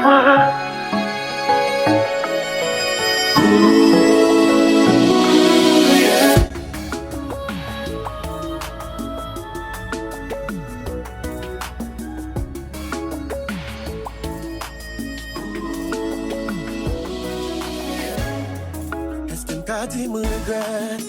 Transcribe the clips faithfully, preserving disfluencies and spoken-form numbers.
Èske m ka di m regrèt?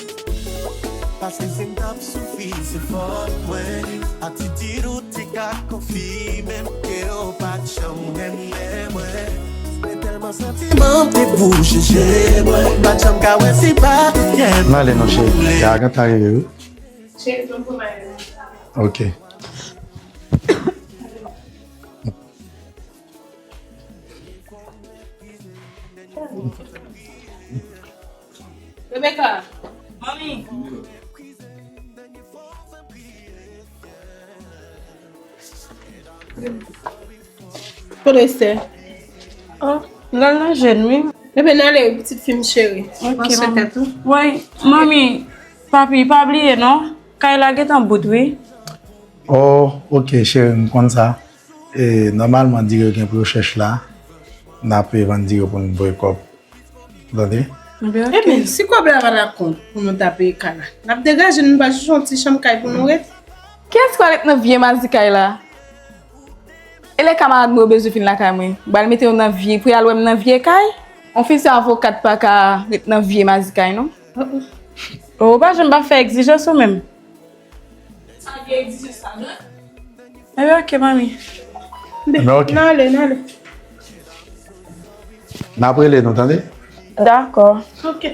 Paske si m t ap soufri, se fòt mwen. Atitid ou te ka konfime m ke w pa t janm renmen mwen. Men tèlman santiman m te bouje je mwen, m pa t janm ka wè se pa kè m. N ale non, cheri. Gaga ta rive, wi. Cheri, fè m pran mayo. Ok. Rebecca, manmi. Kote Esther? Oh, l al nan jèn, wi. Ebyen, n ale, wi, pitit fi m cheri. Ok, manmi. Pran swen tèt ou. Woy, manmi, papi, pa bliye, non. Kay la gentan bout, wi. Oh, ok, cheri, m konn sa. E, nòmalman, dire yo gen pou yo chèch la, n ap vann dire yo pou n voye kòb. Ou tande? Ebyen, ok. Ebyen, si kòb la pa nan kont pou nou ta peye kay la, n ap degaje n, nou pral chèche yon ti chanm kay pou nou ret. Kiyès ki pral ret nan vye mazi kay la? E lè kamarad mwen yo bezwen vin lakay mwen, m pral mete yo nan vye, pou y al wè m nan vye kay? Yon fi se avokat pa ka ret nan vye mazi kay, non. Oh, oh. Oh, ou pa janm pa fè egzijans ou menm. Sa vye egzijans sa, non? Ebyen, ok, manmi. Ebyen, ok. N ale, n ale. N ap rele nou, tande? Dakò. Ok.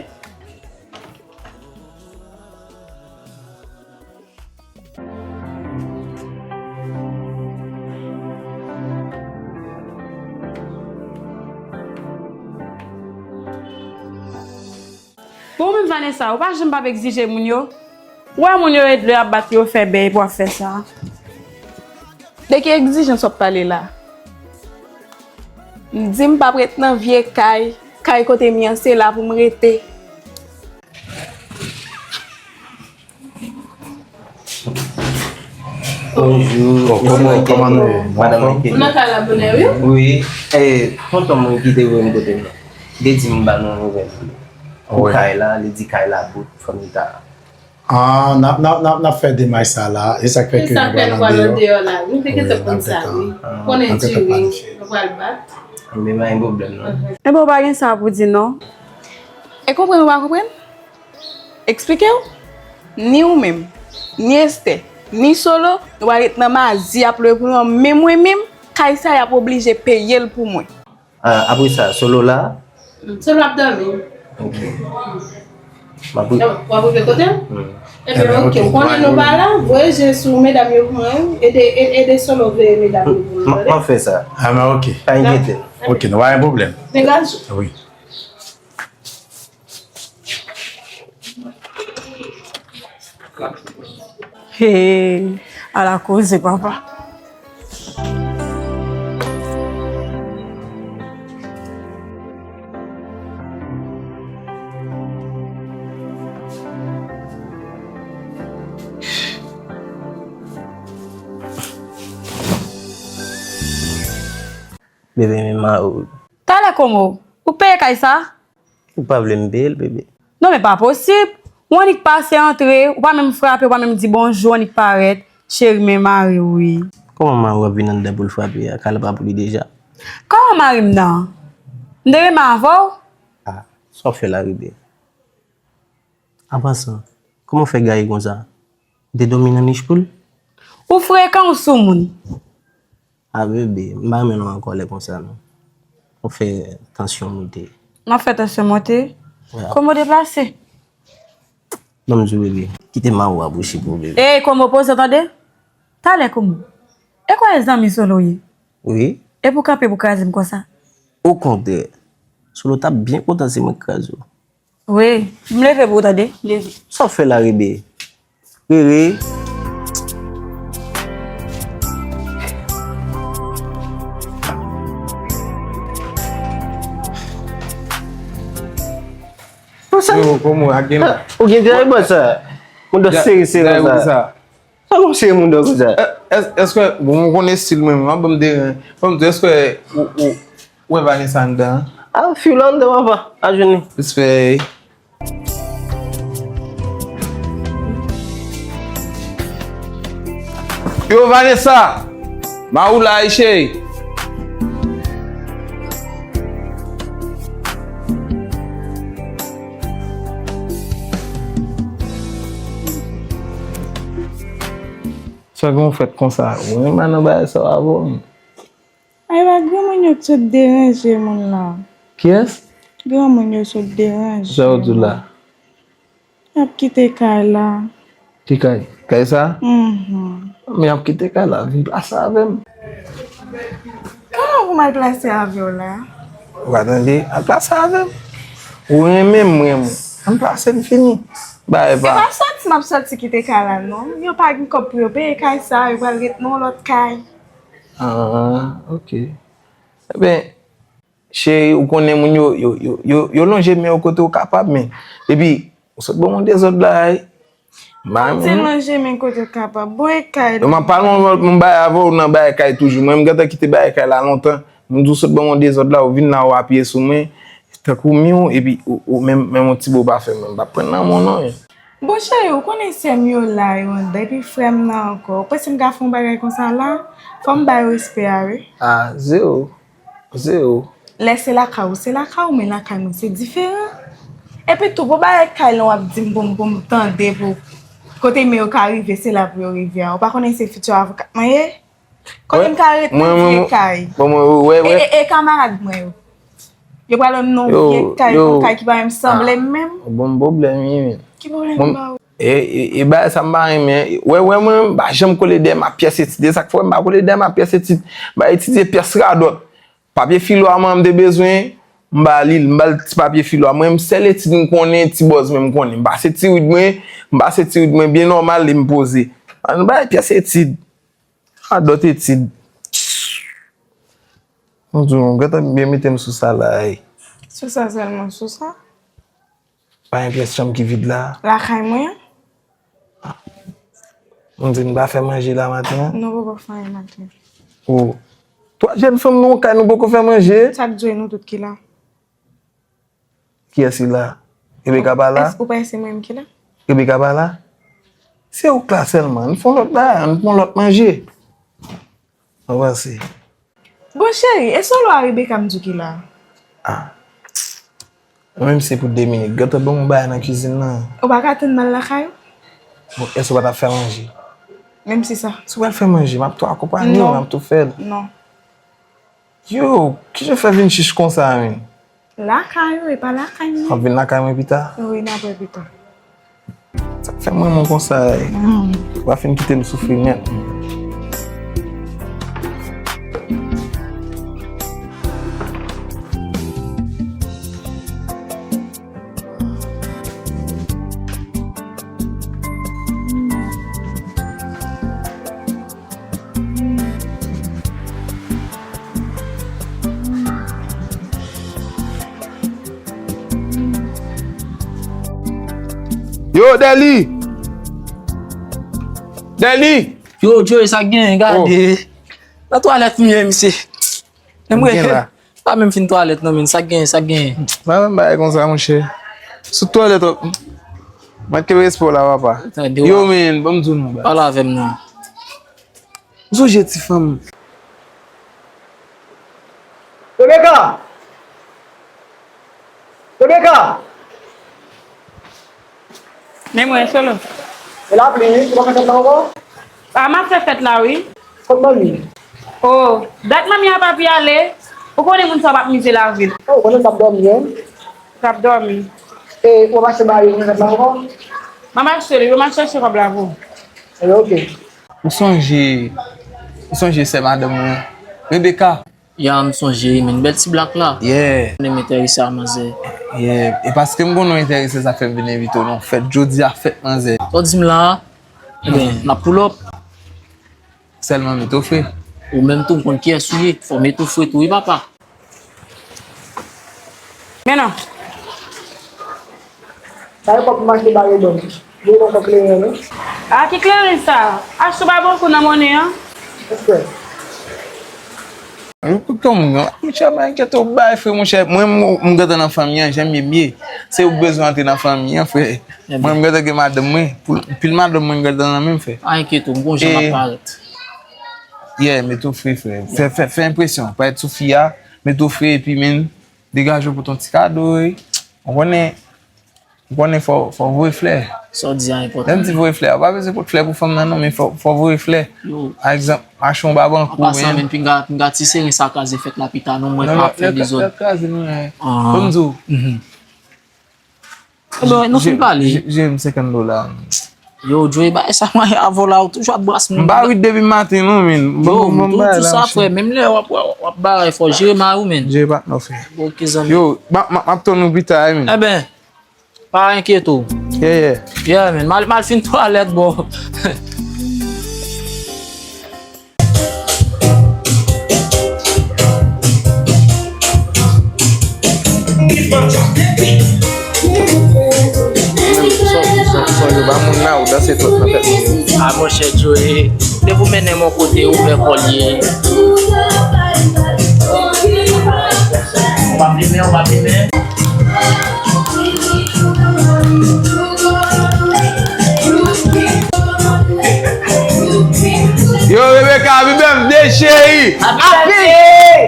Bon, ou menm Vanessa, ou pa janm p ap egzije moun yo? Ou wè moun yo ret lè y ap bat yo, fè bèy pou w ap fè sa. De ki egzijans w ap pale la? M di m p ap ret nan vye kay, kay kote m ye an, se la pou m rete. Bonjou. Bon, kòman, kòman nou ye? Madanm Anke. Ou nan kay la bonè, wi. Wi. E, tonton mwen ki te voye m kote m nan. Li te di m ba nou yon nouvèl pou kay la, li di kay la bout, fò nou ta. Ah, n ap, n ap, n ap, n ap fè demach sa la. E sa k fè ke nou pral andeyò la. Nou te gentan konn sa, wi. Konnen di wi, nou pral bat. Men pa gen pwoblèm, non. Enben, ou pa gen sa pou di, non. E konprann ou pa konprann? Eksplike w? Ni ou menm, ni Esther, ni Solo, nou pral ret nan mazi y ap lwe pou nou an, men mwen menm, kay sa y ap oblije peye l pou mwen. Ah, apre sa, Solo la? Solo ap dòmi. Ok. W ap rive kote l? Ebyen, ok, ou konnen nou pa la, voye je sou medam yo pou mwen, ede, ede, ede Solo veye medam yo pou mwen, tande? M ap fè sa. Ebyen, ok. Pa enkyete. Ok, nou pa gen pwoblèm. Degaje. Wi. Hey, ala koze, papa. Bebe, men mari w. Talè, Komo, ou peye kay sa? Ou pa vle m peye l, bebe? Non, men pa posib. Ou annik pase antre, ou pa menm frape, ou pa menm di bonjou, ou annik parèt. Cheri, men mari w, wi. Kòman mari w ap vin anndan pou l frape a? Kay la pa pou li deja? Kòman mari m nan? M te renmen avè w? Ah, sa w fè la, bebe? An pasan, kòman w fè gaye konsa? Ou te dòmi nan nich poul? Ou frekan, ou soumoun. A bebe, m pa renmen nou an kòlè konsa non. Ou fè tansyon moute. M ap fè tansyon monte? Komo deplase? Ban m di w bebe, kite mari w a bouche pou w bebe. Ey, Komo poze w tande? Talè Komo. E kwè e zanmi Solo w ye? Wi. Epi w kanpe pou kraze m konsa? Okontrè, Solo t ap byen kontan si mwen k kraze w. Wi, m leve pou ou tande, leve. Sa w fè la, Rere? Rere. Konsa. Yo, Komo, a gen. Ou gen dèyè bò sa. Moun dò seri seri sa. Sa konn sere moun dò konsa? Èske, bon, mwen konnen estil mwen, mwen ap ban m deren. Ban m di, èske ou, ou, Ou wè Vanessa anndan an? Ah, fi w la anndan, papa. A jwenn li. Respè. Yo, Vanessa! Ma ou la, wi, cheri? Sa gen w fèt konsa? Ou renmen nan bagay sa yo avè w? Ay, pa granmoun yo k sot deranje moun la. Kiyès? Granmoun yo sot deranje. Sa yo di w la? Y ap kite kay la. Ki kay? Kay sa? Mhm. Men y ap kite kay la, vin plase avè m. Kòman pou m al plase avè w la? Ou pa tande? Al plase avè m. Ou renmen m, renmen w. Ann plase n fini. Bagay pa. Se pa soti m ap soti kite kay la, non. Yo pa gen kòb pou yo peye kay sa, yo pral ret nan yon lòt kay. Ah, ok. Eben, cheri, ou konnen moun yo, yo, yo, yo, yo lonje men yo kote w kapab, men. Epi, ou sot ban m yon dezòd la, ey. M pa renmen. Ti lonje men kote w kapab. Bon, e kay. Yo, m ap pale yon lòt, m bay avè w nan bay kay toujou. Mwen, m gentan kite bay kay la lontan. M di w sot ban m yon dezòd la, ou vin la, ou apiye sou mwen. Tankou miw, epi ou, ou menm, menm yon ti bo pa fè mwen. M p ap pran nan men w non. Bon, cheri, ou konnen sè m yo la, yo anndan, epi frè m nan ankò. Ou panse m ka fè yon bagay konsa la? Fò m ba yo respè a, wi. Ah, zero. Zero. Lè se lakay ou, se lakay ou, men lakay mwen, se diferan. Epi tou, pou bagay kay lan w ap di m pou m, pou m tande pou kote men yo ka rive, se la pou yo rive a. Ou pa konnen se fitir avokat mwen ye? Kote m ka ret nan vye kay? Bon, mwen, wè, wè. E, e, e kamarad mwen yo? Yo pral nan yon vye kay, yon kay ki pa menm sanble menm. Ou ban m pwoblèm, wi, men. Ki pwoblèm m ba ou? E, e, e bagay sa m pa renmen. Wè, wè, mwen, m pa janm kole dèyè m ap pyès etid. E sa k fè m pa kole dèyè m ap pyès etid. M pa etidye pyès radòt. Papye filo a mwen, m te bezwen, m ba li l. M ba l ti papye filo a. Mwen, m sèl etid m konnen, ti bòz mwen m konnen. M pase ti rid mwen, m pase ti rid mwen byen nòmal, li m poze. Ann bay pyès etid. Radòt etid. M di w, gentan byen mete m sou sa la, ey. Sou sa sèlman, sou sa? Pa gen pyès chanm ki vid la? Lakay mwen an. M di n pa fè manje la maten an? Nou poko fè anyen maten. O. Twa jèn fanm nan yon kay, nou poko fè manje? Sa k di w e nou tout ki la? Kiyès ki la? Rebecca pa la? Èske ou panse se mwen menm ki la? Rebecca pa la? Se ou k la sèlman. Ann fè yon lòt bagay, ann fè yon lòt manje. Ou panse? Bon, cheri, e solo a Rebecca m di w ki la? Ah. Mwen menm se pou de minit. Gentan ban m yon bagay nan kizin nan. Ou pa ka tann m al lakay ou? Bon, èske ou pa t ap fè manje? Menm si sa. Si w pral fè manje, m ap tou akonpanye w, m ap tou fè l. Non. Yo, kijan w fè vin chich konsa, menm? Lakay ou, e pa lakay mwen. W ap vin lakay mwen pita? Wi, n ap wè pita. Sa k fè m renmen w konsa, ey. Ou pa fin kite m soufri nèt. Yo, Dèli! Dèli! Yo, Joey, sa k genyen, gade. Nan twalèt m ye, misye. Menm gen la. Pa menm fin twalèt non, men sa k genyen, sa k genyen. Pa menm bagay konsa, monchè. Sou twalèt, w ap kenbe respè w la, papa. Yo, men, ban m di w yon bagay. Pale avè m non. Ou sonje ti fanm. Rebecca! Rebecca! Men mwen, Solo. E lapli, wi, ou pa fè fèt la ankò? A, m ap fè fèt la, wi. Kot manmi? O, dat manmi a pa pi ale. Ou konnen moun sa w p ap mize lavil. O, konnen m t ap dòmi, wi. T ap dòmi. E, ou ap mache ba yo fèt la ankò? M ap achte li, yo m al chèche kòb la pou ou. E, oke. Ou sonje, ou sonje sè madanm mwen, Rebecca? Ya, m sonje, men bèl ti blak la. Yeah. Mwen enterese a manzè. Yeah. E paske m konnen w enterese, sa fè m vin envite w nan fèt jodi a, fèt manzè. Sa w di m la a? Ebyen, n ap pull up. Sèlman m etofe. Ou menm tou, m konn kiyès ou ye. Fò m etofe tou, wi, papa. Men non. Sa e kòb m achte ba yo ban m. Yo ban m kòb kleren, non? A, ki kleren sa? Achte w pa bon kou nan monnen an? Èske? Ou kòman, monchè, pa enkyete w, bay, frè, monchè. Mwen, m, m gentan nan fanmi an, jan m ye, m ye. Se ou k bezwen antre nan fanmi an, frè. Mwen, m gentan gen madanm mwen. Pou, pil madanm mwen gentan nan men m, frè. Pa enkyete w, m gon jan m ap parèt. Yeah, mete w fre, frè. Fè, fè, fè enpresyon. Parèt sou fi a, mete w fre, epi, men, degaje w pou ton ti kado, wi. Ou konnen, ou konnen fò, fò voye flè. Sa w di a enpòtan. Lè m di voye flè, ou pa bezwen pot flè pou fanm nan non, men fò, fò voye flè. Pa egzanp, achte yon babankou, an pasan, men, men pinga, pinga ti seren sa kraze fèt la pita non, mwen pa ap fè dezòd. Lè kraze nou, eh. Pou m di w. Bon, nou fin pale. J-, j-, jere m senkant dola. Yo, Joe, bay sa mwen avè w la, ou toujou ap bras moun. M pa rit depi maten non, men. Yo, m tou, tou sa, frè, menm lè w ap, w ap, w ap bay, fò jere mari w, men. Jere patnè w, frè. Ok, zanmi. Yo, m ap, m ap, m ap tann ou pita, wi, men. Eben, pa enkyete w. Yeah, yeah. Yeah, men, m al, m al fin twalèt, bro. Menm son, son, son yo ba moun la, ou danse twòp nan tèt moun yo. A monchè Joe, depi w mennen m yon kote, ouvè kò l ye. Ou pa filme, ou pa filme. Yo, Rebecca, happy birthday, chérie! Happy birthday!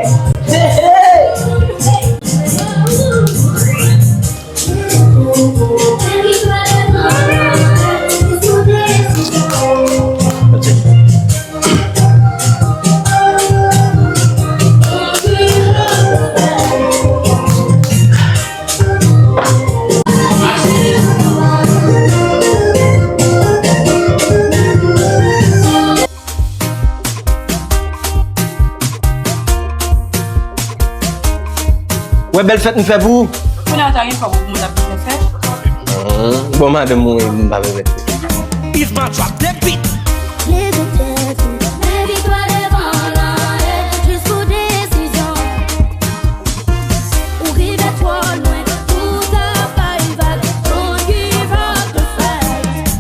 Wè bèl fèt m fè pou ou. Kounye a ta gen kòb pou moun ap bezwen fè. Bon, madanm mwen, m pa bezwen. If my drop the beat. Leve tèt ou, men viktwa devan nan, jis pou desizyon. Ou rive twò lwen, ou ta pa rival, don't give up the fight.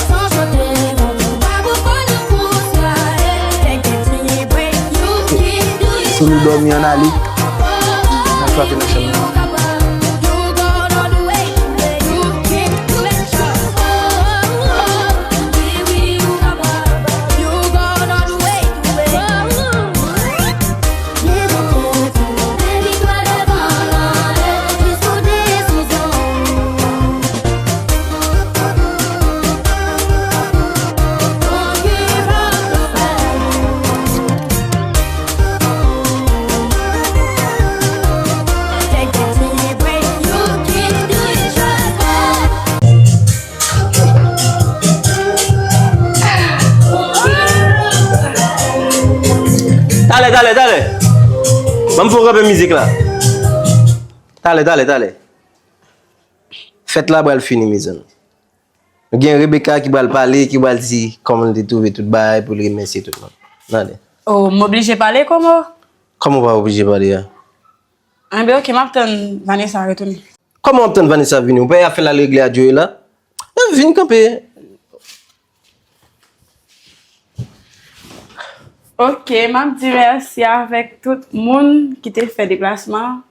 San sote, ou pa pou fò nan kous la, eh. Take it to your break, you can do it. Si nou dòmi ann ale, n ap frape nan chanm nan. Talè, talè, talè. Ban m fè w kanpe mizik la. Talè, talè, talè. Fèt la pral fini, mezanmi. Nou gen Rebecca ki pral pale, ki pral di kòman l te twouve tout bagay, pou l remèsye tout moun. N ale. Oh, m oblije pale, kòman? Kòman w pa oblije pale a? Enben, ok, m ap tann Vanessa retounen. Kòman w ap tann Vanessa vini? Ou pa ap fè l al regle a Joey la? Eh, vin kanpe. Ok, m ap di mèsi avèk tout moun ki te fè deplasman,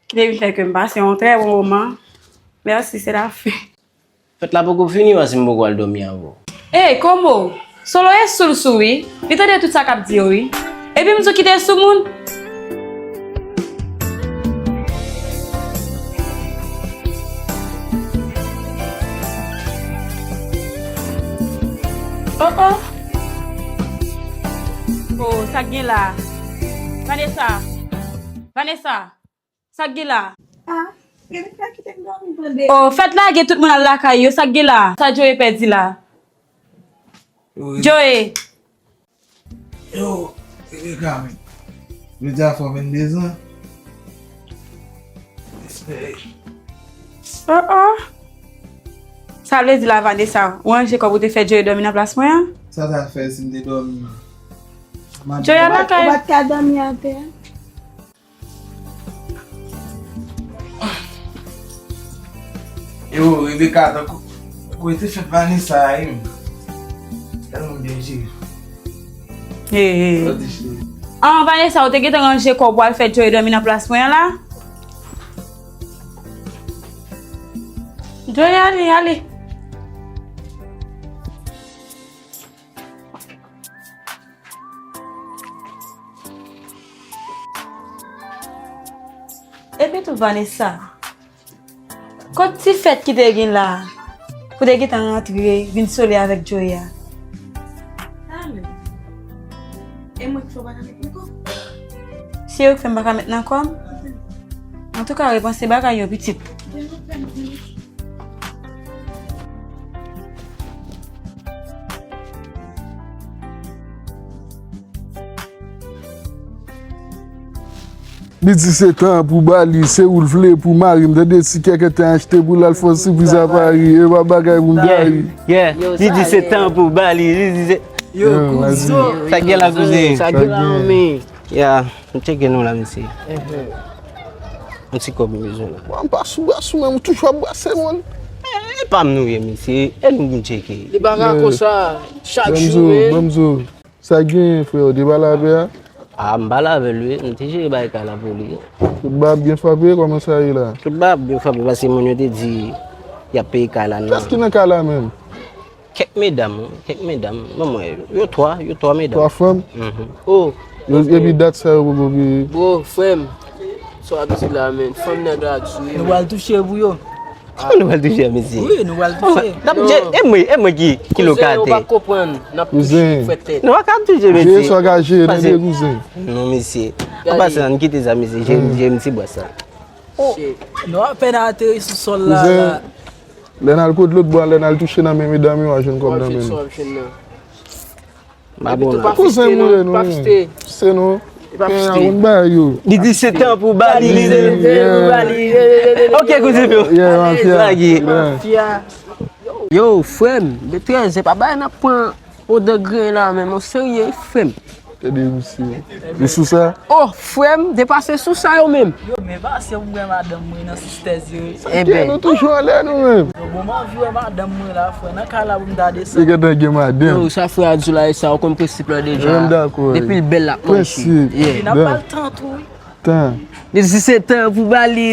ki te vin fè ke m pase yon trè bon moman. Mèsi, se lafen. Fèt la poko fini, w a si m poko al dòmi avè w. Ey, Komo! Solo e sou l sou wi. Li tande tout sa k ap di yo wi. Epi m di w kite l sou moun. Oh, oh. Oh, sa k gen la? Vanessa. Vanessa. Sa k gen la? Ah, Rebecca kite m dòmi tande. Oh, fèt la gen tout moun al lakay yo, sa k gen la? Sa Joey pèdi la? Joey. Yo, Rebecca, men. Jodi a fè w venndezan. Respè. Oh, oh. Sa vle di la, Vanessa, ou ranje kòb ou te fè Joey dòmi nan plas mwen an? Sa ta fè si m te dòmi? Joey al lakay. Ou pa t ka dòmi atè? Yo, Rebecca, tankou, tankou e te fèt Vanessa a, wi. Tèlman byen jere. Hey, hey. Sa w di, cheri? An, Vanessa, ou te gentan ranje kò w pou al fè Joey dòmi nan plas mwen an la? Joey, ale, ale. Epi tou, Vanessa, kot ti fèt ki te gen la a? Pou te gentan rantre, vin sole avèk Joey a. Talè. E mwen ki fè w pa ka met nan kò m? Se yo ki fè m pa ka met nan kò m? Antouka, repanse bagay yo, pitit. Li di se tan pou ba li, se ou l vle pou mari m, tande ti kèkèt te achte pou l al fè yon sipriz a Paris, e pa bagay pou m ta ri. Yeah, li di se tan pou ba li, li di se. Yo, kouzen. Sa gen la kouzen? Sa gen la manmi? Yeah, m tcheke nou la, mesye. Yon ti kòb m bezwen la. Bon, m pa sou bras ou, men m toujou ap brase moun. E pa m nou ye, mesye. E nou m tcheke. Li pa ka konsa. Chak jou, men. Sa genyen, frè, ou te pale avè a? A, m pale avè l, wi. M te jere bay kay la pou li. Tout bagay ap byen frape, kòman sa ye la? Tout bagay ap byen frape, paske moun yo te di y ap peye kay la nan. Kiyès ki nan kay la menm? Kèk medam, wi, kèk medam. Ban m wè, yo twa, yo twa medam. Twa fanm? Oh! Epi dat sa yo poko peye? Bro, frè m, sa w ap di la, men, fanm nèg la di wi. Nou pral touche pou yo. Kòman nou pral touche a, mesye? Wi, nou pral touche. N ap je, e mwen, e mwen ki, ki lokatè. Kouzen, ou pa konprann, n ap touche, frè tèt. Nou pa ka touche, mesye. Jere sa w ka jere, tande, kouzen. Non, mesye. An pasan, ann kite sa, mesye. Jere, jere m ti bwa sa. Nou apèn ateri sou sòl la, la. Lè n al kot lòt bò a, lè n al touche nan men medam yo, w a jwenn kòb nan men nou. Kouzen mwen, nou, se nou. Pen a moun bay yo. Li di se tan pou ba li. Li di se tan pou ba li. Ok, kouzen yo. Sa ki. Yo, frè m, de trèzè, pa bay n ap pran odè grenn la menm, ou serye, frè m. Gade misye. Li sou sa? Oh, frè m, depase sou sa yo menm. Yo, men pa se ou wè madanm mwen nan sistèz yo. Sa gen, nou toujou anlè nou menm. Yo, bon, m anvi wè madanm mwen la, frè. Nan kay la pou m ta desann. Li gentan gen madanm. Yo, sa frè a di w la, e sa, ou konn prensip la deja. Mwen dakò. Depi l bèl l ap manje. Prensip. Yeah. Epi n ap ba l tan tou, wi. Tan. Li di se tan pou ba li.